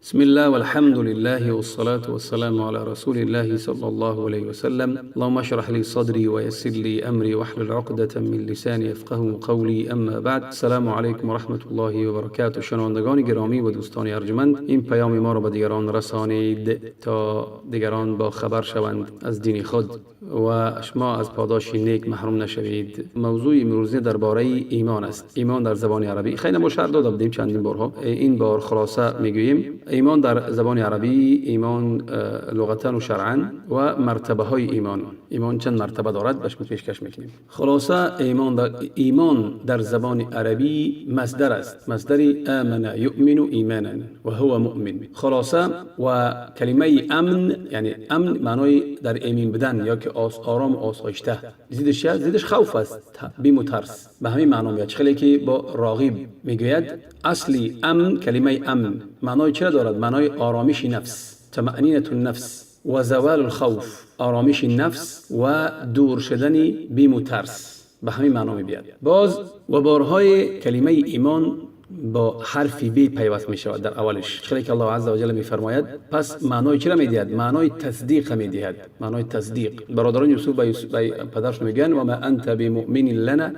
بسم الله والحمد لله والصلاة والسلام على رسول الله صلى الله عليه وسلم. اللهم اشرح لي صدري ويسر لي أمري واحلل عقدة من لساني يفقهوا قولي. أما بعد، السلام علیکم و رحمة الله و برکاته. شنوندگان گرامی و دوستان ارجمند، این پیام ما را به دیگران رسانید تا دیگران با خبر شوند از دین خود و شما از پاداش نیک محروم نشوید. موضوع امروزی درباره ایمان است. ایمان در زبان عربی خیلی ما شرح داده بودیم چندین بارها، این بار خلاصه میگوییم. ایمان در زبان عربی، ایمان لغتا و شرعا و مرتبه های ایمان. ایمان چند مرتبه دارد، به شما پیشکش میکنیم. خلاصه ایمان در زبان عربی مصدر است، مصدر آمن یؤمن ایمانا و هو مؤمن. خلاصه و کلمه امن، یعنی امن معنای در ایمن بودن یا که آرام و آسایشته. ضدش چی؟ ضدش خوف است، بیم و ترس. به همین معنا میاد. خیلی که با راغب میگوید اصلی امن، کلمه امن معنای چرا دارد؟ معنای آرامش نفس، طمأنینة النفس و زوال الخوف، آرامش نفس و دور شدن بیم و ترس. به همین معنا میبیاد. باز و بارهای کلمه ایمان با حرف ب پیوست می شود در اولش، خیلی که الله عز وجل میفرماید. پس معنای چرا میدهد؟ معنای تصدیق میدهد، معنای تصدیق. برادران یوسف به پدرش میگن و ما انت بمؤمن لنا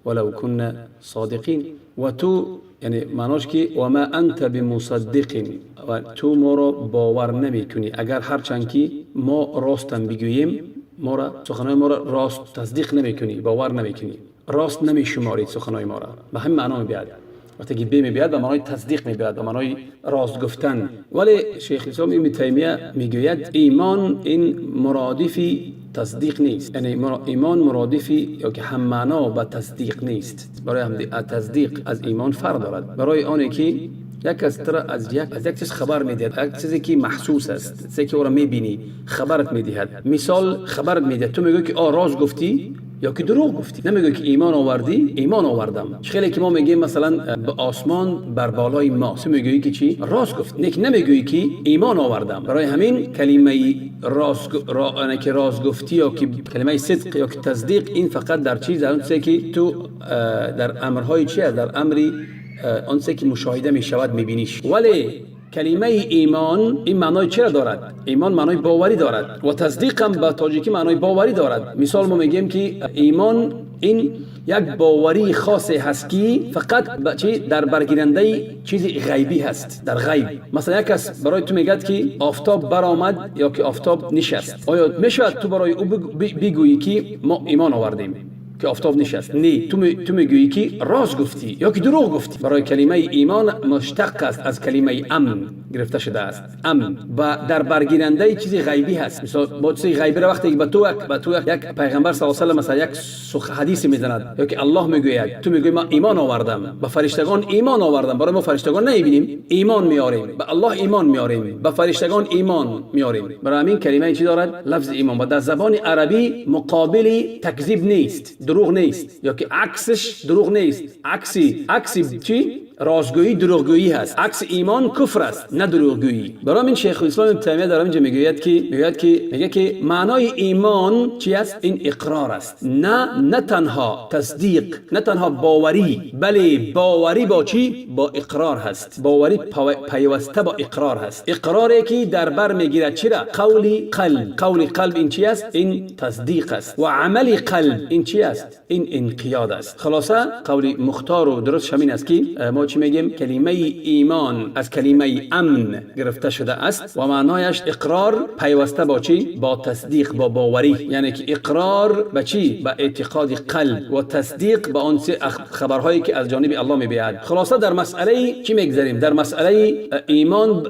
ولو كنا صادقین. و تو، یعنی معناش که و ما انت بمصدق، و تو ما را باور نمی کنی، اگر هرچند که ما راستم بگوییم، ما را، سخنهای ما را راست تصدیق نمی کنی، باور نمی کنی، راست نمی شماری سخنهای ما را. به همین معنا میبیاد. وقتی که ب میبیاد، به معنای تصدیق میبیاد، به معنای راست گفتن. ولی شیخ الاسلام ابن تیمیه میگوید ایمان این مرادف تصدیق نیست، یعنی ایمان مرادفی یا که هم معنا با تصدیق نیست. برای هم تصدیق از ایمان فرق دارد، برای آنی که یک از تر از یک چیز خبر میدهد، یک چیزی که محسوس است، چیزی که او را میبینی خبرت میدهد. مثال خبرت میدهد، تو میگویی که آ راست گفتی یا که دروغ گفتی. نمیگویی که ایمان آوردی، ایمان آوردم. خیلی که ما میگیم مثلا به آسمان بر بالای ما، تو میگویی که چی؟ راست گفت. نه، نمیگویی که ایمان آوردم. برای همین کلمه راست را که راست گفتی یا که کلمه صدق یا که تصدیق، این فقط در چیز، در اون که تو در امرهای چی، در امری آن که مشاهده می شود، میبینیش. ولی کلمه ایمان این معنای چرا دارد؟ ایمان معنای باوری دارد و تصدیق هم به تاجیکی معنای باوری دارد. مثال ما میگیم که ایمان این یک باوری خاصی هست که فقط چی در برگیرنده چیزی غیبی هست، در غیب. مثلا یک کس برای تو میگد که آفتاب برآمد یا که آفتاب نشست، آیا میشود تو برای او بگویی که ما ایمان آوردیم که آفتاب نشست؟ نه، تو میگویی که راست گفتی یا که دروغ گفتی. برای کلمه ایمان مشتق است، از کلمه امن گرفته شده است. امن و در برگیرنده چیزی غیبی هست. مثلا با چیزی غیبی را وقتی به تو یک پیغمبر صلی الله علیه و مثلا یک حدیث میزند یا که الله میگوید، تو میگویی ما ایمان آوردم، به فرشتگان ایمان آوردم. برای ما فرشتگان نمیبینیم، ایمان میاریم، به الله ایمان میاریم، به فرشتگان ایمان میاریم. برای همین کلمه چی دارد؟ لفظ ایمان و در زبان عربی مقابل تکذیب نیست، دروغ نیست، یا که عکسش دروغ نیست. عکسی چی؟ راستگویی دروغگویی هست. عکس ایمان کفر است، نه دروغگویی. برای این شیخ الاسلام ابن تیمیه در اینجا میگوید که میگه که معنای ایمان چی است؟ این اقرار است، نه تنها تصدیق، نه تنها باوری، بله باوری با چی؟ با اقرار هست. باوری پیوسته با اقرار هست، اقراری که در بر میگیرد چرا؟ قول قلب. قول قلب این چی است؟ این تصدیق است. و عمل قلب این چی است؟ این انقیاد است. خلاصه قول مختار و درست همین است که ما چی میگیم؟ کلمه ایمان از کلمه امن گرفته شده است و معنایش اقرار پیوسته با چی؟ با تصدیق، با باوری. یعنی که اقرار به چی؟ به اعتقاد قلب و تصدیق به آن خبرهایی که از جانب الله میبیاد. خلاصه در مسئله چی میگذریم؟ در مسئله ایمان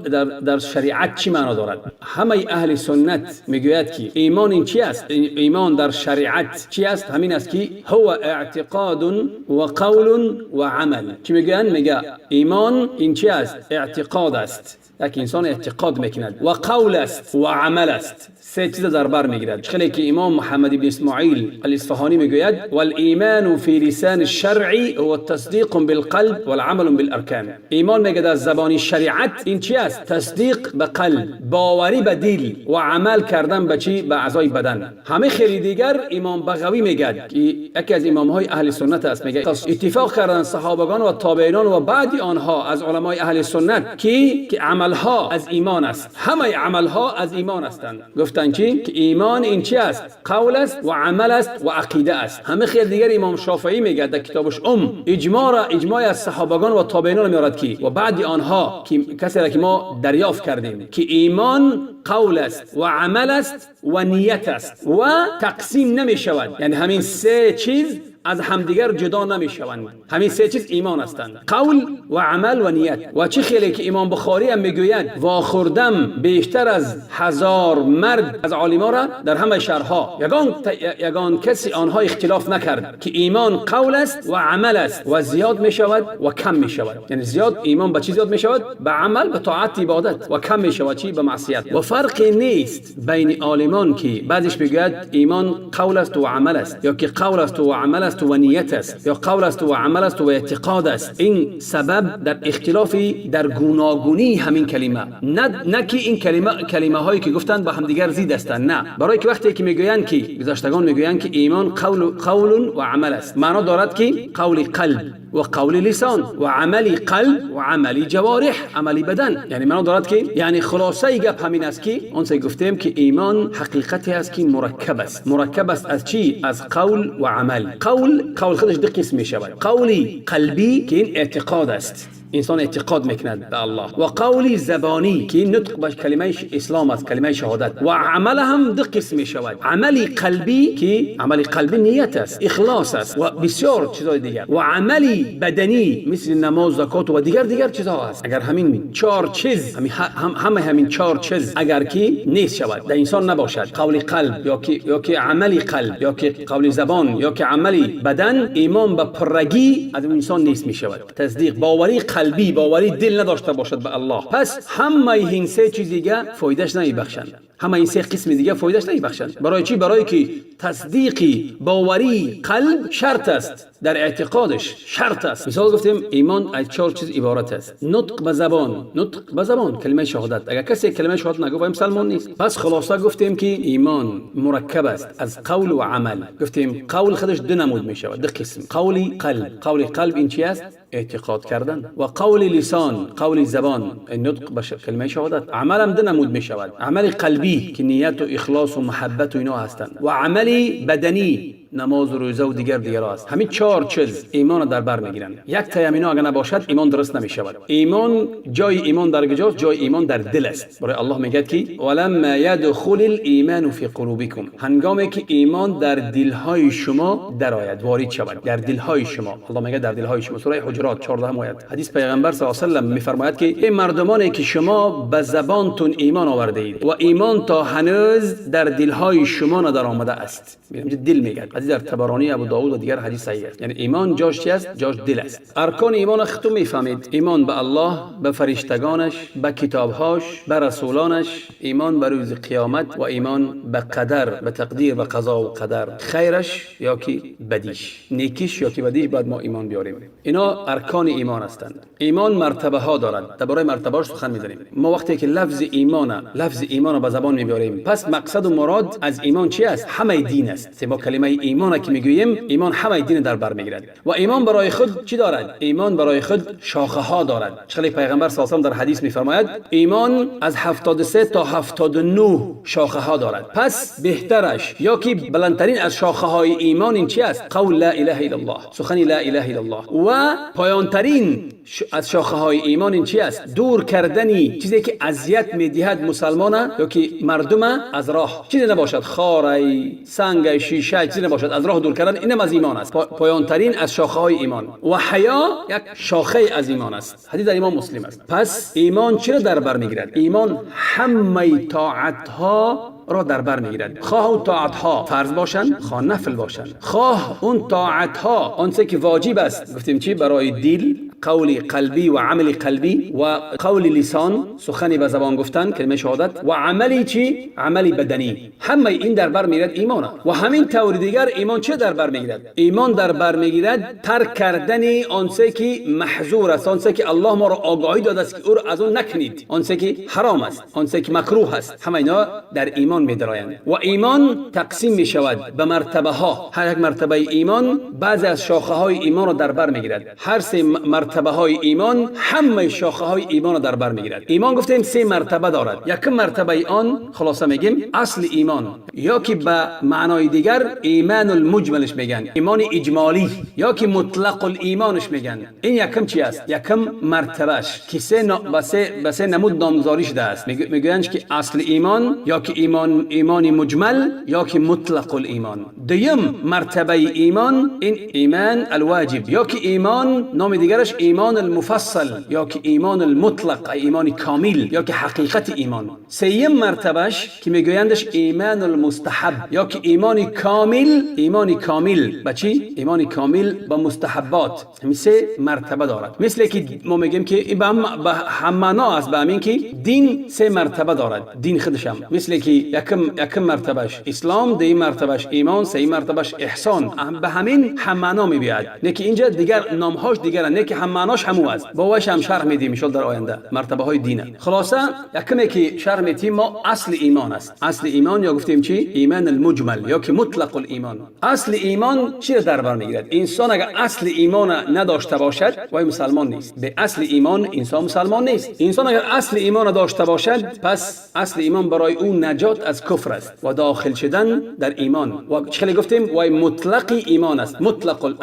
در شریعت چی معنا دارد؟ همه اهل سنت میگوید که ایمان این چی است؟ ایمان در شریعت چی است؟ همین است که هو اعتقاد و قول و عمل. چی میگویند؟ میگه ایمان این چی است؟ اعتقاد است، یک انسان اعتقاد میکند، و قول است و عمل است. سه چیز در بر میگیرد. خیلی که امام محمد بن اسماعیل الاصفهانی میگوید والایمان فی لسان الشرع هو التصدیق بالقلب والعمل بالارکان. ایمان میگه در زبان شریعت این چی است؟ تصدیق به قلب، باوری به دل و عمل کردن به چی؟ به اعضای بدن. همه خیلی دیگر امام بغوی میگه که یکی از امام های اهل سنت است، میگه اتفاق کردن صحابگان و تابعینان و و بعد آنها از علمای اهل سنت که عملها از ایمان است، همه عملها از ایمان هستند. گفتن چی؟ که ایمان این چی است؟ قول است و عمل است و عقیده است. همه خیلی دیگر امام شافعی میگه در کتابش اجماع را، اجماع از صحابگان و تابعین را میارد که و بعد آنها که کسی را که ما دریافت کردیم که ایمان قول است و عمل است و نیت است و تقسیم نمی شود. یعنی همین سه چیز از همدیگر جدا نمی شوند. همین سه چیز ایمان هستند: قول و عمل و نیت. و چه خیلی که امام بخاری هم میگوید واخوردم بیشتر از 1000 مرد از عالما را در همه شهرها، یگان کسی آنها اختلاف نکرد که ایمان قول است و عمل است و زیاد می شود و کم می شود. یعنی زیاد ایمان به چی زیاد می شود؟ به عمل، به طاعت، عبادت. و کم می شود چی؟ به معصیت. و فرقی نیست بین عالمان که بعضیش میگوید ایمان قول است و عمل است، یا که قول است و عمل است و نیت است، یا قول است و عمل است و اعتقاد است. این سبب در اختلاف در گوناگونی همین کلمه، نه که این کلمه هایی که گفتند با همدیگر زید هستند، نه. برای که وقتی که میگویند که گذشتگان میگویند که ایمان قول و عمل است، معنا دارد که قول قلب و قول لسان و عمل قلب و عمل جوارح، عمل بدن. یعنی معنا دارد که، یعنی خلاصه گپ همین است که آنچه گفتیم که ایمان حقیقتی است که مرکب است. مرکب است از چی؟ از قول و عمل. قول خودش دو قسم می شود: قولی قلبی که این اعتقاد است، انسان اعتقاد میکند به الله، و قولی زبانی که این نطق به کلمه اسلام است، کلمه شهادت. و عمل هم دو قسم می شود: عملی قلبی که عمل قلبی نیت است، اخلاص است و بسیار چیزهای دیگر، و عملی بدنی مثل نماز، زکات و دیگر چیزها است. اگر همین چهار چیز، همه همین چهار چیز اگر که نیست شود، در انسان نباشد، قول قلب یا که عملی قلب یا که قول زبان یا که عملی بدن، ایمان به پرگی از انسان نیست می شود. تصدیق، باوری قلبی، باوری دل نداشته باشد به الله، پس همه این سه چیز دیگه فایدهش نمیبخشند. همه این سه قسم دیگه فایدهش نمیبخشند. برای چی؟ برای که تصدیقی باوری قلب شرط است، در اعتقادش شرط است. مثال گفتیم ایمان از چهار چیز عبارت است: نطق به زبان، نطق به زبان کلمه شهادت. اگر کسی کلمه شهادت نگفت مسلمان نیست. پس خلاصه گفتیم که ایمان مرکب است از قول و عمل. گفتیم قول خودش دو نمود می شود، دو قسم: قول قلب، قول قلب این چی است؟ اعتقاد کردن، و قول لسان، قول زبان، النطق به کلمه شهادت. عمل هم دو نمود می شود: عمل قلبی که نیت و اخلاص و محبت و اینا هستند، و عمل بدنی، نماز و روزه و دیگر است. همین چهار چیز ایمان را در بر میگیرند. یک تا اینا اگر نباشد ایمان درست نمی شود. ایمان، جای ایمان در کجاست؟ جای ایمان در دل است. برای الله میگه که ولما يدخل الايمان فی قلوبکم، هنگامی که ایمان در دلهای شما درآید، وارد شود در دلهای شما. الله میگه در دلهای شما، سوره حجرات 14 آیت. حدیث پیغمبر صلی الله علیه و سلم میفرماید که ای مردمانی که شما به زبانتون ایمان آورده اید و ایمان تا هنوز در دلهای شما ندر آمده است. میگه دل میگه. حدیث در طبرانی، ابو داود و دیگر حدیث صحیح است. یعنی ایمان جاش چی است؟ جاش دل است. ارکان ایمان خودتون میفهمید: ایمان به الله، به فرشتگانش، به کتابهاش، به رسولانش، ایمان به روز قیامت و ایمان به قدر، به تقدیر و قضا و قدر، خیرش یا که بدیش، نیکیش یا که بدیش، بعد ما ایمان بیاریم. اینا ارکان ایمان هستند. ایمان مرتبه ها دارد. درباره مرتبه هاش سخن میزنیم. ما وقتی که لفظ ایمان به زبان میبریم، پس مقصد و مراد از ایمان چی است؟ همه دین است. ما کلمه ایمان که میگوییم، ایمان همه دین در بر میگیرد. و ایمان برای خود چی دارد؟ ایمان برای خود شاخه ها دارد. چخلی پیغمبر صلی الله علیه و در حدیث میفرماید ایمان از 73 تا 79 شاخه ها دارد. پس بهترش یا که بلندترین از شاخه های ایمان این چی است؟ قول لا اله الا الله، سخن لا اله الا الله. و پایانترین از شاخه های ایمان این چی است؟ دور کردنی چیزی که اذیت میدهد مسلمانه یا که مردم از راه، چیزی نباشد، خاره، سنگ، شیشه، چیزی نباشد، از راه دور کردن، اینم از ایمان است. پایانترین از شاخه های ایمان. و حیا یک شاخه از ایمان است. حدیث در امام مسلم است. پس ایمان چرا در بر میگیرد؟ ایمان همه طاعت ها را در بر میگیرد، خواه اون طاعت ها فرض باشند، خواه نفل باشند، خواه اون طاعت ها آنچه که واجب است. گفتیم چی؟ برای دل قول قلبی و عمل قلبی و قول لسان، سخنی به زبان گفتن، کلمه شهادت، و عملی چی؟ عملی بدنی. همه این در بر میگیرد ایمان. و همین طور دیگر ایمان چه در بر میگیرد؟ ایمان در بر میگیرد ترک کردن آنچه که محظور است، آنچه که الله ما را آگاهی داده است که او را از اون نکنید، آنچه که حرام است، آنچه که مکروه است. همه اینا در ایمان میدرایند. و ایمان تقسیم میشود به مرتبه ها. هر یک مرتبه ایمان بعضی از شاخه های ایمان را در بر میگیرد. هر سه مرتبه مرتبه های ایمان همه شاخه های ایمان را در بر میگیرد. ایمان گفتیم سه مرتبه دارد. یکم مرتبه آن خلاصه میگیم اصل ایمان، یا که به معنای دیگر ایمان المجملش میگن، ایمان اجمالی، یا که مطلق الایمانش میگن. این یکم چی است؟ یکم مرتبهش که سه نمود نامگذاری شده است. میگویند که اصل ایمان یا که ایمان مجمل یا که مطلق الایمان. دویم مرتبه ایمان این ایمان الواجب، یا که ایمان نام دیگرش ایمان المفصل یا که ایمان المطلق، ایمان کامل یا که حقیقت ایمان. سیم مرتبهش که میگویندش ایمان المستحب یا که ایمان کامل. ایمان کامل با چی؟ ایمان کامل با مستحبات. همین سه مرتبه دارد. مثل که ما میگیم که این به هم معنا است، به همین که دین سه مرتبه دارد. دین خودش هم مثل که یکم مرتبهش اسلام، دویم مرتبهش ایمان، سه مرتبهش احسان، به همین هم معنا میبیاد. نه که اینجا دیگر نامهاش دیگر، نه که هم معناش همو است. با واش هم شرح میدیم ان در آینده مرتبه های دینه. خلاصه یکمی که شرح میدیم ما اصل ایمان است. اصل ایمان یا گفتیم چی؟ ایمان المجمل یا که مطلق الایمان. اصل ایمان چی را در بر میگیرد؟ انسان اگر اصل ایمان نداشته باشد وای مسلمان نیست. به اصل ایمان انسان مسلمان نیست. انسان اگر اصل ایمان داشته باشد پس اصل ایمان برای او نجات از کفر است و داخل شدن در ایمان. و چه گفتیم؟ وای مطلق ایمان است. مطلق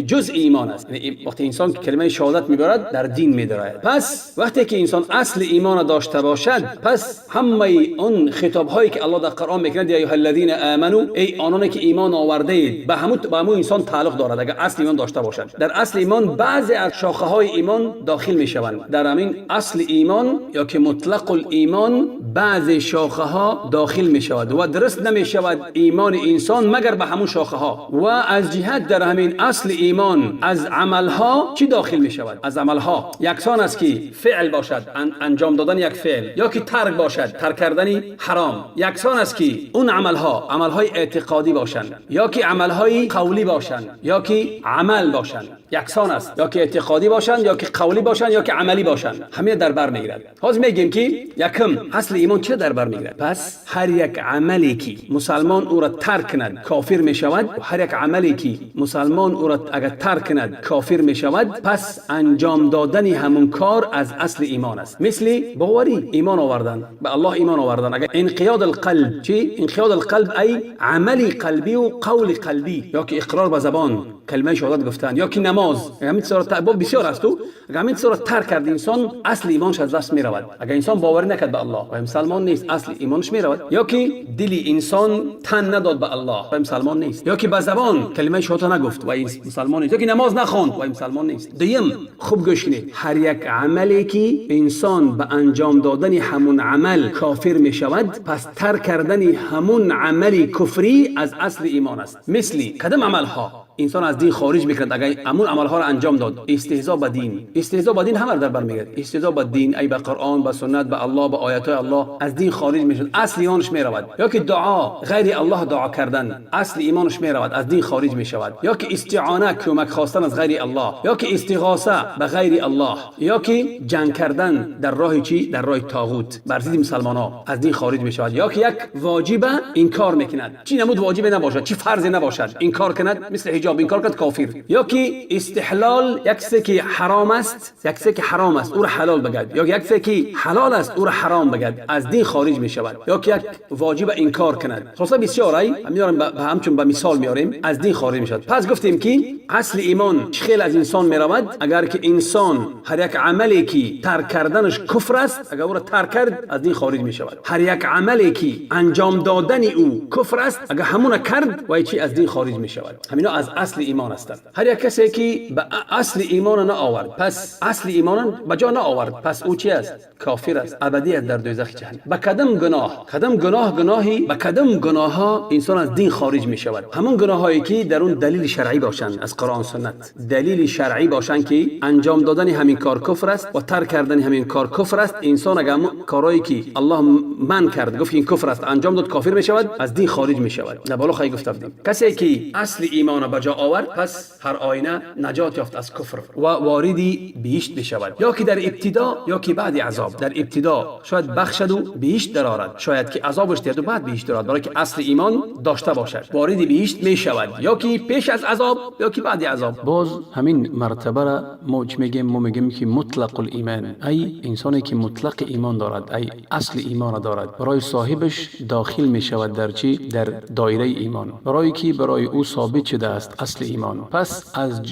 جزء ایمان است. یعنی وقتی انسان کلمه شهادت میبرد در دین میدراید. پس وقتی که انسان اصل ایمان داشته باشد پس همه اون خطاب هایی که الله در قرآن میکند، یا ایها الذین آمنو، ای آنانی که ایمان آورده اید، به همون انسان تعلق دارد اگر اصل ایمان داشته باشد. در اصل ایمان بعضی از شاخه های ایمان داخل میشوند. در همین اصل ایمان یا که مطلق الایمان بعضی شاخه ها داخل میشود و درست نمیشود ایمان انسان مگر به همون شاخه ها. و از جهت در همین اصل ایمان از عمل ها چی داخل میشود؟ از عمل ها یکسان است که فعل باشد، انجام دادن یک فعل، یا که ترک باشد، ترک کردن حرام. یکسان است که اون عمل ها عمل های اعتقادی باشند یا که عمل های قولی باشند یا که عمل باشند. یکسان است یا که اعتقادی باشند یا که قولی باشند یا که عملی باشند، همه در بر میگیرد. حالا میگیم که یکم اصل ایمان چه در بر میگیرد؟ پس هر یک عملی که مسلمان او را ترک کند کافر میشود، و هر یک عملی که مسلمان او را اگر ترک کند کافر میشود، پس انجام دادن همون کار از اصل ایمان است. مثل باوری، ایمان آوردن به الله، ایمان آوردن. اگر انقیاد القلب، چی؟ انقیاد القلب ای عملی قلبی و قول قلبی، یا که اقرار به زبان، کلمه شهادت گفتن، یا که نماز. اگر همین چیزا بسیار است، تو اگر همین چیزا ترک کرد انسان اصل ایمانش از دست میرود. اگر انسان باور نکرد به الله و مسلمان نیست، اصل ایمانش میرود. یا که دل انسان تن نداد به الله و مسلمان نیست، یا که به زبان کلمه شهادت نگفت و مسلمان نیست، یا که نماز نخواند و مسلمان نیست. دیم خوب گوش کنید، هر یک عملی که انسان به انجام دادن همون عمل کافر میشود، پس ترک کردن همون عمل کفری از اصل ایمان است. مثل کدام عمل ها انسان از دین خارج میکند اگر همون عمل ها را انجام داد؟ استهزا به دین. استهزا به دین همه در بر میگیرد. استهزا به دین ای به قرآن، به سنت، به الله، به آیات الله، از دین خارج میشد، اصل ایمانش میرود. یا که دعا غیر الله دعا کردن، اصل ایمانش میرود، از دین خارج میشود. یا که استعانه، کمک خواستن از غیر الله، یا که استغاثه به غیر الله، یا که جنگ کردن در راه چی؟ در راه طاغوت بر ضد مسلمان ها، از دین خارج میشود. یا که یک واجب انکار میکند، چی نمود واجب نباشد، چی فرض نباشد، انکار کند، مثل حجاب انکار کرد کافر. یا که استحلال یک چیزی که حرام است، یک چیزی که حرام است او را حلال بگد، یا یک چیزی که حلال است او را حرام بگد، از دین خارج می شود. یا که یک واجب انکار کند. خلاصه بسیار ای میارم همچون به مثال میاریم، از دین خارج می شود. پس گفتیم که اصل ایمان خیلی از انسان می رود اگر که انسان هر یک عملی که ترک کردنش کفر است، اگر او را ترک کرد از دین خارج می شود. هر یک عملی که انجام دادن او کفر است، اگر همون کرد و چی از دین خارج می شود. همینا از اصل ایمان هستند. هر یک کسی که به اصل ایمان نه آورد، پس اصل ایمان به جا نه آورد، پس او چی است؟ کافر است، ابدی است در دوزخ جهنم. به کدام گناه، کدام گناه گناهی، به کدام گناه ها انسان از دین خارج می شود؟ همون گناه هایی که در اون دلیل شرعی باشند از قرآن سنت، دلیل شرعی باشند که انجام دادن همین کار کفر است و ترک کردن همین کار کفر است. انسان اگر کارهایی که الله من کرد، گفت این کفر است، انجام داد، کافر می شود، از دین خارج می شود. در بالا خواهی گفته بودیم کسی که اصل ایمان به جا جا آورد، پس هر آینه نجات یافت از کفر و وارد بهشت بشود. یا که در ابتدا یا که بعد عذاب. در ابتدا شاید بخشد و بهشت درآرد، شاید که عذابش دهد و بعد بهشت درآرد، برای که اصل ایمان داشته باشد وارد بهشت می شود، یا که پیش از عذاب یا که بعد عذاب. باز همین مرتبه را ما چی میگیم؟ ما میگیم که مطلق الایمان، ای انسانی که مطلق ایمان دارد، ای اصل ایمان دارد، برای صاحبش داخل می شود در چی؟ در دایره ایمان، برای که برای او ثابت شده است اصل ایمان. پس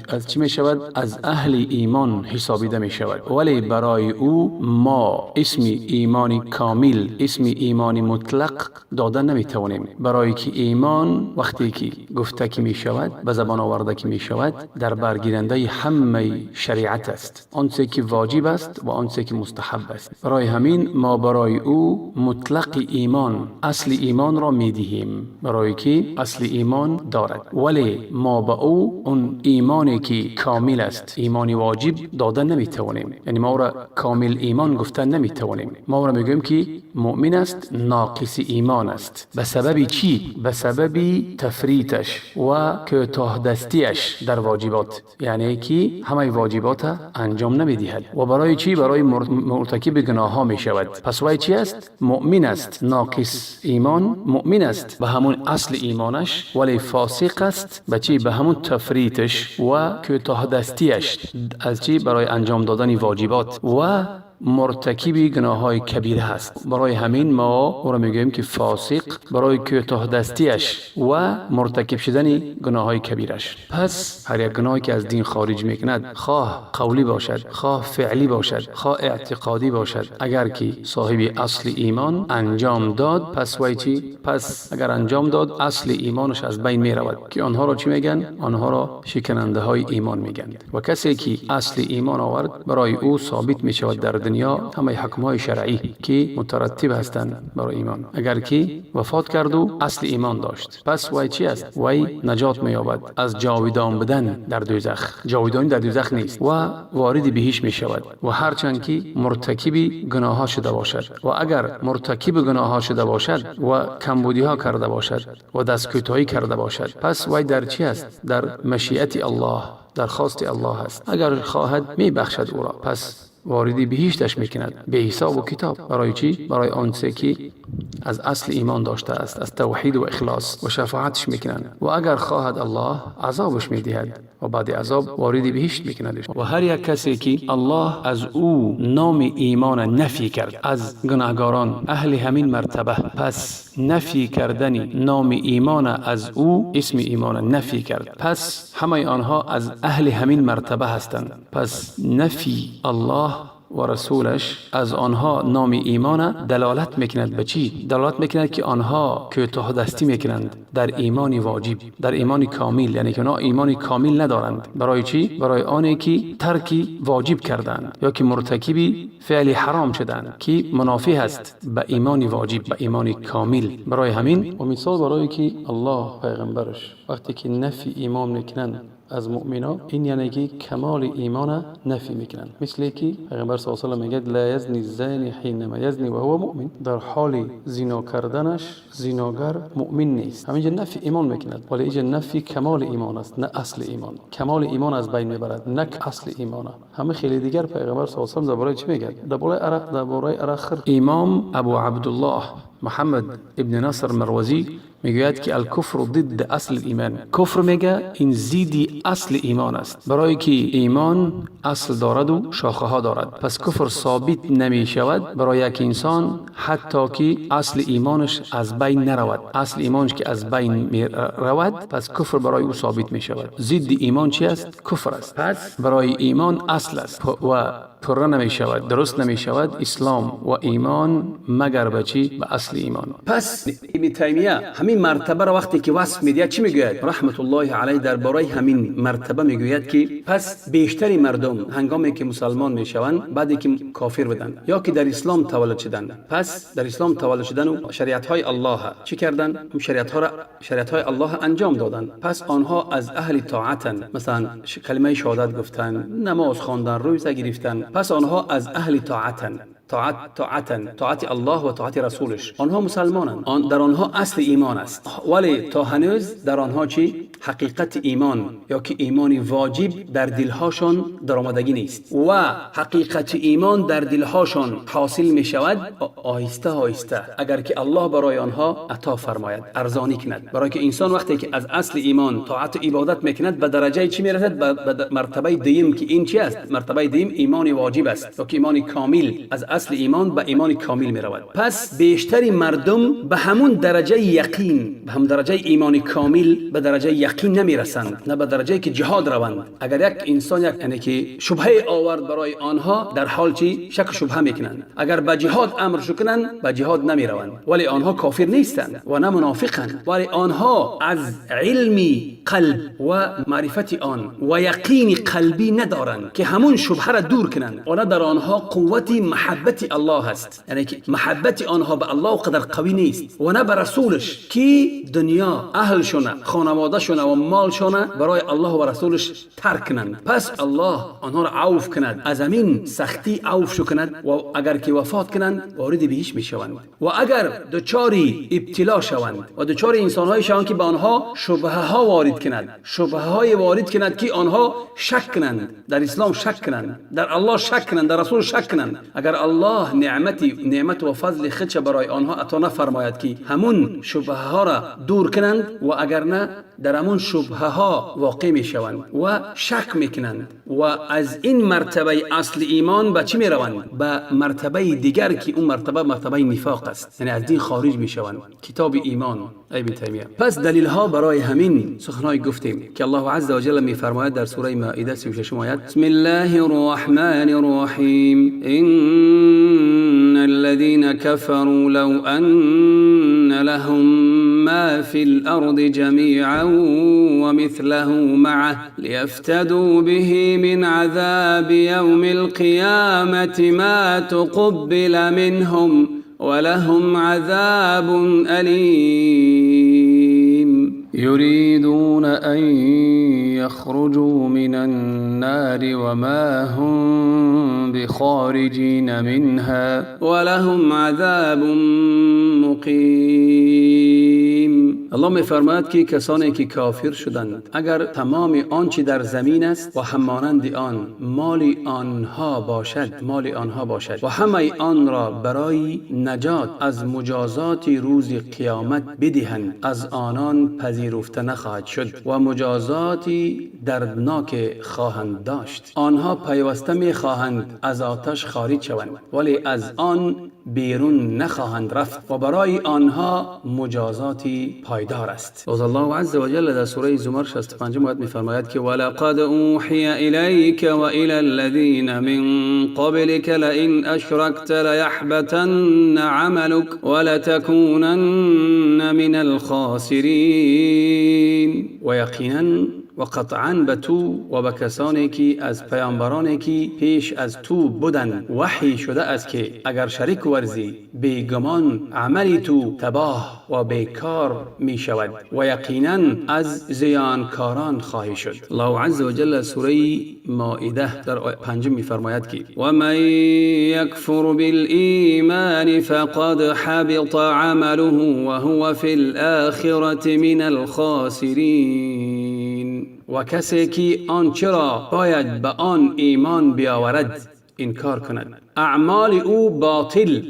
از چی می شود؟ از اهل ایمان حسابیده می شود. ولی برای او ما اسم ایمان کامل، اسم ایمان مطلق داده نمی توانیم، برای که ایمان وقتی که گفته که می شود، به زبان آورده که می شود، در برگیرنده همه شریعت است، آنچه که واجب است و آنچه که مستحب است. برای همین ما برای او مطلق ایمان، اصل ایمان را می دهیم، برای که اصل ایمان دارد. ولی ما به او اون ایمانی که کامل است، ایمان واجب داده نمی توانیم، یعنی ما او را کامل ایمان گفتن نمی توانیم. ما او را میگوییم که مؤمن است، ناقص ایمان است. به سبب چی؟ به سبب تفریطش و کوتاه دستیش در واجبات، یعنی که همه واجبات انجام نمیدهد. و برای چی؟ برای مرتکب گناه ها می شود. پس وی چی است؟ مؤمن است، ناقص ایمان مؤمن است به همون اصل ایمانش، ولی فاسق است به چی؟ به همون تفریطش و کوتاه دستیش از چی؟ برای انجام دادن واجبات و مرتکب گناه های کبیره هست. برای همین ما او را میگوییم که فاسق برای کوتاه دستیش و مرتکب شدن گناه های کبیرش. پس هر یک گناهی که از دین خارج میکند، خواه قولی باشد، خواه فعلی باشد، خواه اعتقادی باشد، اگر که صاحب اصل ایمان انجام داد، پس وی چی؟ پس اگر انجام داد اصل ایمانش از بین میرود که آنها را چی میگن؟ آنها را شکننده های ایمان میگن. و کسی که اصل ایمان آورد، برای او ثابت میشود در دنیا همه حکم‌های شرعی که مترتب هستند برای ایمان. اگر که وفات کرد و اصل ایمان داشت، پس وی چی است؟ وی نجات می‌یابد از جاودان بودن در دوزخ. جاودانی در دوزخ نیست و وارد بهشت می‌شود. و هرچند که مرتکب گناه‌ها شده باشد، و اگر مرتکب گناه‌ها شده باشد و کمبودی‌ها کرده باشد و دست کوتاهی کرده باشد، پس وی در چی است؟ در مشیت الله، در خواست الله است. اگر خواهد می‌بخشد او را، پس وارد بهشتش میکند به حساب و کتاب. برای چی؟ برای آنچه که از اصل ایمان داشته است، از توحید و اخلاص، و شفاعتش میکنند. و اگر خواهد الله عذابش میدهد و بعد عذاب وارد بهشت میکند. و هر یک کسی که الله از او نام ایمان نفی کرد از گناهگاران اهل همین مرتبه، پس نفی کردن نام ایمان از او، اسم ایمان نفی کرد، پس همه آنها از اهل همین مرتبه هستند. پس نفی الله و رسولش از آنها نام ایمان دلالت میکند به چی؟ دلالت میکند که آنها کوتاه دستی میکنند در ایمان واجب، در ایمان کامل، یعنی که آنها ایمان کامل ندارند. برای چی؟ برای آنی که ترک واجب کردند یا که مرتکب فعل حرام شدند که منافی هست به ایمان واجب، به ایمان کامل. برای همین و مثال برای که الله پیغمبرش وقتی که نفی ایمان میکنند از مؤمنا، این یعنی که کمال ایمان نفی میکنند. مثل که پیغمبر صلی الله علیه و سلم میگه لا یزنی الزانی حینما یزنی و هو مؤمن، در حال زنا کردنش زناگر مؤمن نیست. همینجا نفی ایمان میکند، ولی اینجا نفی کمال ایمان است، نه اصل ایمان. کمال ایمان از بین میبرد، نه اصل ایمان. همه خیلی دیگر پیغمبر صلی الله علیه و سلم درباره چی میگه؟ درباره عرق. امام ابو عبدالله محمد ابن نصر مروزی میگوید که الکفر ضد اصل ایمان. کفر میگه این ضد اصل ایمان است، برای که ایمان اصل دارد و شاخه ها دارد. پس کفر ثابت نمی شود برای یک انسان حتی که اصل ایمانش از بین نرود. اصل ایمانش که از بین می رود، پس کفر برای او ثابت می شود. ضد ایمان چی است؟ کفر است. پس برای ایمان اصل است و پره نمی شود، درست نمی شود اسلام و ایمان مگر به چی؟ به اصل ایمان. پس ابن تیمیه همین مرتبه را وقتی که وصف میدهد چی میگوید؟ رحمت الله علیه درباره همین مرتبه میگوید که پس بیشتری مردم هنگامی که مسلمان میشوند، بعدی که کافر بودند یا که در اسلام تولد شدند، پس در اسلام تولد شدن و شریعت های الله چی کردند؟ شریعت ها را، شریعت های الله انجام دادند. پس آنها از اهل طاعتند، مثلا کلمه شهادت گفتن، نماز خواندن، روزه گرفتن. پس آنها از اهل طاعتند، طاعت الله و طاعت رسولش. آنها مسلمانند، در آنها اصل ایمان است، ولی تا هنوز در آنها چی؟ حقیقت ایمان یا که ایمان واجب در دلهاشان درآمدگی نیست و حقیقت ایمان در دلهاشان حاصل می شود آهسته آهسته، اگر که الله برای آنها عطا فرماید، ارزانی کند. برای که انسان وقتی که از اصل ایمان طاعت و عبادت میکند، به درجه چی میرسد؟ به مرتبه دوم که این چی است؟ مرتبه دوم ایمان واجب است یا که ایمان کامل، از اصل ایمان به ایمان کامل میرود. پس بیشتر مردم به همون درجه یقین، به هم درجه ایمان کامل، به درجه یقین نمیرسند، نه به درجه که جهاد روند. اگر یک انسان یک یعنی که شبهه آورد برای آنها، در حال چی شک و شبهه میکنند. اگر به جهاد امر کنند، به جهاد نمیروند، ولی آنها کافر نیستند و نه منافقند، ولی آنها از علمی قلب و معرفت آن و یقین قلبی ندارند که همون شبهه را دور کنند و نه در آنها قوت محبت الله است، یعنی که محبت آنها به الله قدر قوی نیست و نه به رسولش که دنیا، اهلشونه، خانوادهشونه و مالشونه برای الله و رسولش ترک کنند. پس الله آنها را عفو کند، از همین سختی عفو کند و اگر که وفات کنند وارد بهشت میشوند. و اگر دچاری ابتلا شوند و دچار انسان‌های شوند که به آنها شبهه ها وارد کند، شبهه های وارد کند که آنها شک کنند، در اسلام شک کنند، در الله شک کنند، در رسول شک کنند، اگر الله نعمت و فضل خودش برای آنها عطا نفرماید که همون شبهه ها را دور کنند، و اگر نه در همون شبهه ها واقع می شوند و شک می کنند و از این مرتبه اصل ایمان به چی می روند؟ به مرتبه دیگر که اون مرتبه مرتبه نفاق است، یعنی از دین خارج می شوند. کتاب ایمان ابن تیمیه. پس دلیل ها برای همین سخنهای گفتیم که الله عز وجل می فرماید در سوره مائده 36 آیت: بسم الله الرحمن الرحیم، ان الذين كفروا لو ان لهم ما في الارض جميعا ومثله معه ليفتدوا به من عذاب يوم القيامة ما تقبل منهم ولهم عذاب أليم. يريدون أن يخرجوا من النار وما هم بخارجين منها ولهم عذاب مقیم. الله می‌فرماید که کسانی که کافر شدند، اگر تمام آنچه در زمین است و همانند آن مال آنها باشد، مال آنها باشد و همه آن را برای نجات از مجازات روز قیامت بدهند، از آنان پذیرفته نخواهد شد و مجازاتی دردناک خواهند داشت. آنها پیوسته می‌خواهند از آتش خارج شوند، ولی از آن بیرون نخواهند رفت و برای آنها مجازاتی پایدار است. باز الله عز وجل در سوره زمر 65 آیت می‌فرماید که ولقد اوحی الیک و الی الذین من قبلک لئن اشرکت لیحبطن عملک ولتکونن من الخاسرین. و یقینا و قطعا به تو و به کسانی که از پیامبرانی که پیش از تو بودند وحی شده است که اگر شریک ورزی، بیگمان عمل تو تباه و بیکار می شود و یقینا از زیانکاران خواهی شد. الله عز وجل سوره مائده در آیه 5 می فرماید که و من یکفر بالایمان فقد حبط عمله وهو فی الآخرة من الخاسرین. و کسی که آنچه را باید به آن ایمان بیاورد انکار کند، اعمال او باطل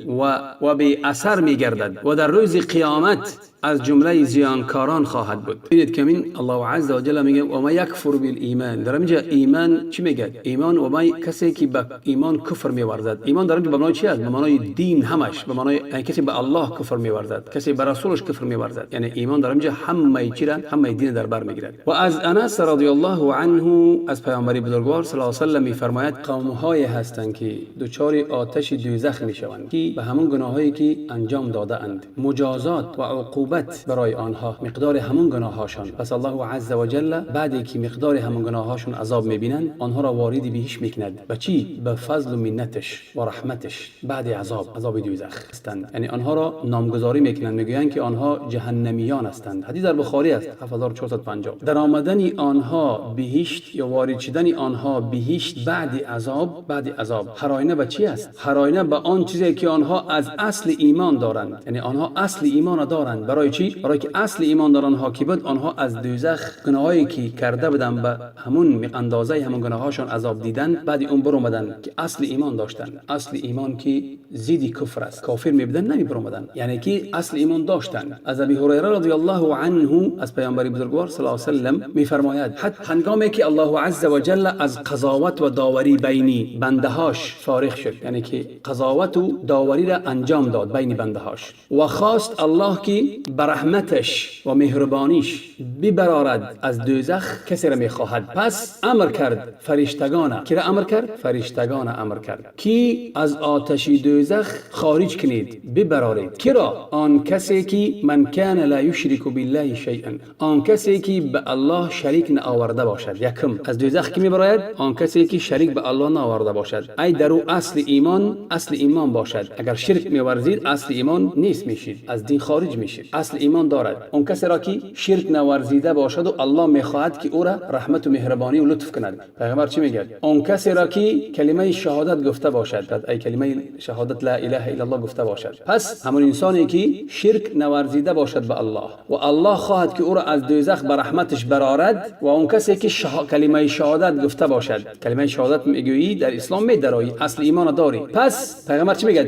و بی اثر می گردد و در روز قیامت از جمله زیانکاران خواهد بود. ببینید که این الله عز وجل میگه و ما یکفر بالایمان. در اینجا ایمان چی میگه؟ ایمان و ما کسی که به ایمان کفر میورزد. ایمان در اینجا به معنای چی است؟ به معنای دین همش، به معنای یعنی کسی به الله کفر میورزد، کسی به رسولش کفر میورزد. یعنی ایمان در اینجا همه چی را، همه دین در بر میگیرد. و از انس رضی الله عنه از پیامبر بزرگوار صلی الله علیه و سلم میفرماید قوم های هستند که دچار آتش دوزخ میشوند که به همون گناهایی که انجام داده اند، مجازات و عقوبت برای آنها مقدار همون گناهاشان. پس الله عز وجل بعدی که مقدار همون گناهاشون عذاب میبینند، آنها را وارد بهش میکند. به چی؟ به فضل و منتش و رحمتش. بعد عذاب دوزخ هستند، یعنی آنها را نامگذاری میکنند، میگویند که آنها جهنمیان هستند. حدیث در بخاری است 7450. در آمدن آنها بهشت یا وارد شدن آنها بهشت بعد عذاب، بعد عذاب عذاب. هر آینه به چی است؟ هر آینه به آن چیزی که آنها از اصل ایمان دارند، یعنی آنها اصل ایمان دارند. برای چی؟ برای که اصل ایمان دارند ها که بود آنها از دوزخ گناهایی که کرده بودن به همون اندازه همون گناهاشان عذاب دیدن، بعد اون بر اومدن که اصل ایمان داشتن. اصل ایمان که ضد کفر است، کافر میبودن نمی بر اومدن، یعنی که اصل ایمان داشتن. از ابی هریره رضی الله عنه از پیامبر بزرگوار صلی الله علیه و سلم میفرماید حتی هنگامی که الله عز و جل از قضاوت و داوری بینی بندهاش فارغ شد، یعنی که قضاوت و داوری را انجام داد بین بندهاش و خواست الله که به رحمتش و مهربانیش ببرارد از دوزخ کسی را میخواهد، پس امر کرد فرشتگان. کی را امر کرد؟ فرشتگان امر کرد کی از آتش دوزخ خارج کنید، ببرارید. کی را؟ آن کسی که من کان لا یشرک بالله شیئا، آن کسی که به الله شریک نآورده باشد. یکم از دوزخ کی میبراید؟ آن کسی که شریک به الله نآورده باشد، ای در او اصل ایمان، اصل ایمان باشد. اگر شرک میورزید اصل ایمان نیست میشید، از دین خارج میشید. اصل ایمان دارد آن کسی را که شرک نورزیده باشد و الله میخواهد که او را رحمت و مهربانی و لطف کند. پیغمبر چی میگه؟ آن کسی را که کلمه شهادت گفته باشد، ای کلمه شهادت لا اله الا الله گفته باشد. پس همون انسانی که شرک نورزیده باشد به الله و الله خواهد که او را از دوزخ به رحمتش برارد، و آن کسی که کلمه شهادت گفته باشد، کلمه شهادت میگویی در اسلام میدرایی، اصل ایمان داری. پس پیغمبر چی میگه؟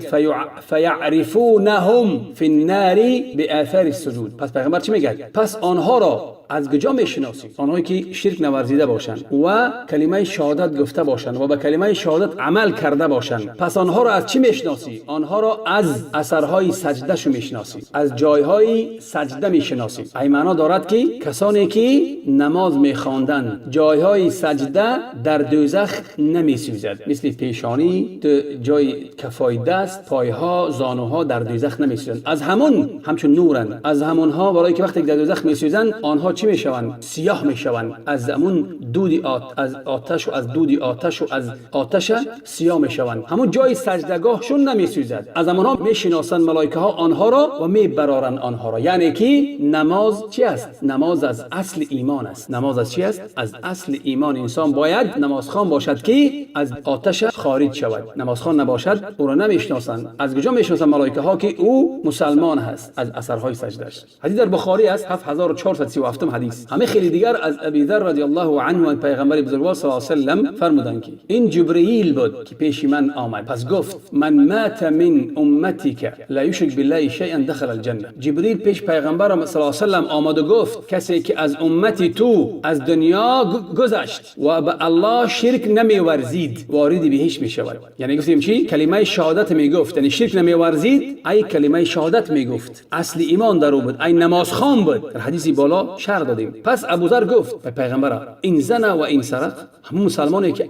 فیعرفونهم فی النار بآثار السجود. پس پیغمبر چی میگه؟ پس آنها را از کجا میشناسی؟ آنهایی که شرک نورزیده باشند و کلمه شهادت گفته باشند و به کلمه شهادت عمل کرده باشند، پس آنها را از چی میشناسی؟ آنها را از اثرهای سجده شو میشناسی، از جایهای سجده میشناسی. ای معنا دارد که کسانی که نماز میخواندند جایهای سجده در دوزخ نمیسوزد، مثل پیشانی، جای کفای دست، پایها، زانوها در دوزخ نمیسوزند. از همون همچون نورند، از همونها برای که وقتی در دوزخ میسوزند آنها چی میشوند؟ سیاه میشوند. از همون دود از آتش و از دود آتش و از آتش سیاه میشوند. همون جای سجدگاهشون نمیسوزد. از همونها میشناسند ملائکه ها آنها را و میبرارند آنها را. یعنی که نماز چی است؟ نماز از اصل ایمان است. نماز از چی است؟ از اصل ایمان. انسان باید نمازخوان باشد که از آتش خارج شود. نمازخوان نباشد او را نمیشناسند. از کجا میشناسند ملائکه ها که او مسلمان هست؟ از اثرهای سجدهش. حدیث در بخاری است 7437 حدیث. همه خیلی دیگر از ابی ذر رضی الله عنه و پیغمبر بزرگوار صلی الله علیه و سلم فرمودند که این جبرئیل بود که پیش من آمد، پس گفت من مات من امتک لا یشرک بالله شیئا دخل الجنه. جبرئیل پیش پیغمبر صلی الله علیه و سلم آمد و گفت کسی که از امت تو از دنیا گذشت و به الله شرک نمیورزید وارد بهش میشود. یعنی گفتیم چی؟ کلمه شهادت میگفت، یعنی شرک نمیورزید، ای کلمه شهادت میگفت، اصل ایمان در او بود، ای نمازخوان بود. در حدیث بالا شرح دادیم. پس ابوذر گفت به پیغمبر این زنا و این سرق، همون مسلمانی که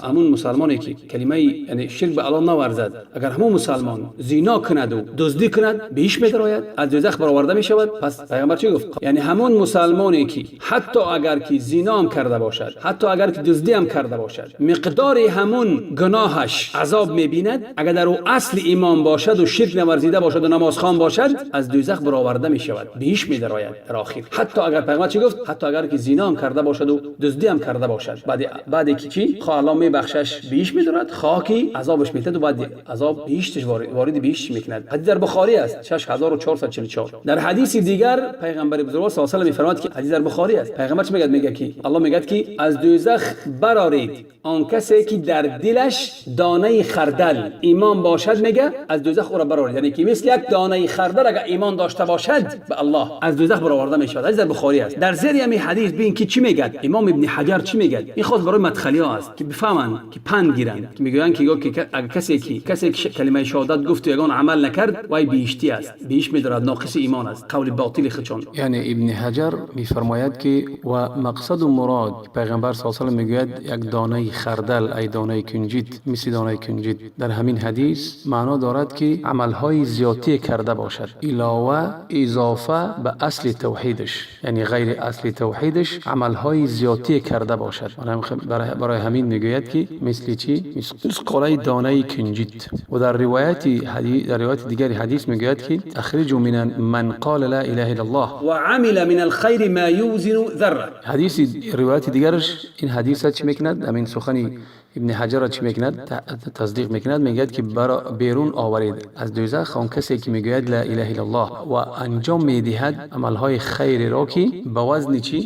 همون مسلمانی که کلمه یعنی شرک به الله نورزد، اگر همون مسلمان زنا کند و دزدی کند بهش میدراید، از دوزخ برآورده میشود. پس پیغمبر چی گفت؟ یعنی همون مسلمانی که حتی اگر که زنا هم کرده باشد، حتی اگر که دزدی هم کرده باشد، مقدار همون گناهش عذاب میبیند، اگر در او اصل ایمان باشد و شرک نورزیده باشد و نمازخوان باشد، از دوزخ برآورده میشود، بهش میدراید در آخر. حتی اگر پیغمبر چی گفت؟ حتی اگر که زنا هم کرده باشد و دزدی هم کرده باشد، بعد که چی؟ خواه الله میبخشش بهش میدارد، خواه که عذابش میتد و بعد عذاب بهشتش وارد بهشت میکند. حدیث در بخاری است 6444. در حدیث دیگر پیغمبر بزرگوار صلی الله علیه و میفرماید که حدیث در بخاری است. پیغمبر چی میگه؟ میگه که الله میگه که از دوزخ برارید آن کسی که در دلش دانه خردل ایمان باشد، میگه از دوزخ او را برارید. یعنی که مثل یک دانه خردل اگر ایمان داشته باشد به الله از دوزخ برآورده میشود. حدیث در بخاری است. در زیر همین حدیث ببین که چی میگه امام ابن حجر، چی میگه. این خود برای مدخلی ها است که بفهمند، که پند گیرند، که میگویند که اگر کسی که کلمه شهادت گفت و یگان عمل نکرد وای بهشتی است، بهش میدارد، ناقص ایمان است، قول باطل خودشان. یعنی ابن حجر میفرماید که و مقصد و مراد پیغمبر صلی الله علیه و سلم میگوید یک دانه خردل، ای دانه کنجد، مثل دانه کنجد، در همین حدیث معنا دارد که عملهای زیادی کرده باشد، علاوه اضافه به اصل توحیدش، یعنی غیر اصل توحیدش عملهای زیادی کرده باشد. برای همین میگوید که مثل چی؟ مثل قلعه دانه کنجد. و در روایت حدیث، در روایت دیگر حدیث میگوید که اخرجوا من قال لا اله الا الله و عمل من الخیر ما یوزن ذره. حدیث روایت دیگرش این حدیث چی میکند؟ همین سخنی ибн Ҳаҷарро чӣ мекунад? Тасдиқ мекунад, мегӯяд ки берун оваред аз дӯзах он касе ки мегӯяд ла илаҳа иллаллоҳ ва анҷом медиҳад амалҳои хайреро, ки ба вазни чӣ?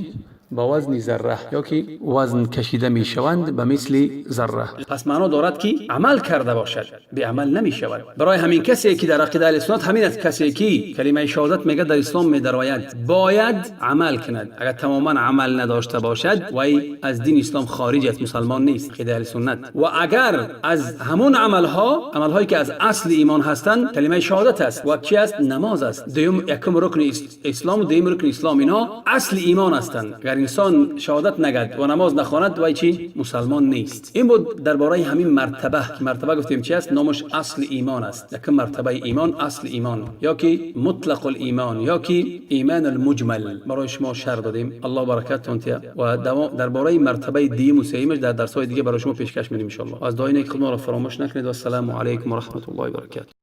Ба вазни зарра ё ки вазн кашида мешаванд ба мисли зарра. Пас маъно дорад, ки амал карда бошад, беамал намешавад. Барои ҳамин касе ки дар ақидаи аҳли суннат ҳамин аст, касе ки калимаи шаҳодат мегӯяд, дар ислом медарояд, бояд амал кунад. Агар тамоман амал надошта бошад, вай аз дини ислом хориҷ аст, мусалмон нест, ақидаи аҳли суннат. Ва агар аз ҳамон амалҳо, амалҳое ки аз асли имон ҳастанд, калимаи шаҳодат аст ва чӣ аст? Намоз аст. Дуюм, якум рукни ислом, дуюм рукни ислом, инҳо асли имон ҳастанд. Агар инсон шаҳодат нагад ва намоз нахонад, вай чӣ? Мусалмон нест. Ин буд дар бораи ҳамин мартаба, ки мартаба гуфтем чи аст? Номаш асли имон аст. Якум мартабаи имон, асли имон ё ки мутлақул имон ё ки иман алмуҷмал барои шумо шарҳ додем. Аллоҳ баракаттон тия ва дар бораи мартабаи дуюму сеюмаш дар дарсҳои дига барои шумо пешкаш менем, иншоаллоҳ. Аз дуои неки худ моро фаромӯш накунед. Вассалому алайкум ва раҳматуллоҳи ва баракатуҳ.